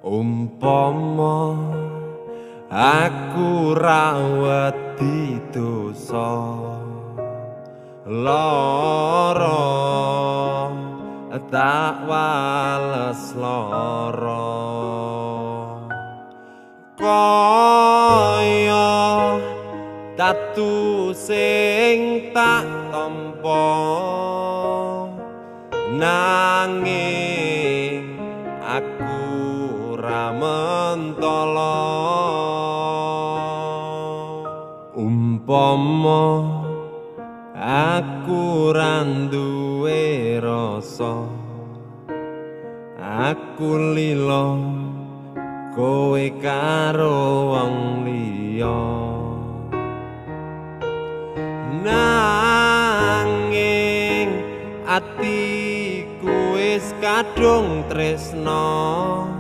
Umpama aku ra wedi dosa lara, tak wales lara kaya tatu sing tak tampa, nanging aku ra mentala. Umpama aku ra duwe rasa, aku lila kowe karo wong liya, nanging atiku wis kadung tresna.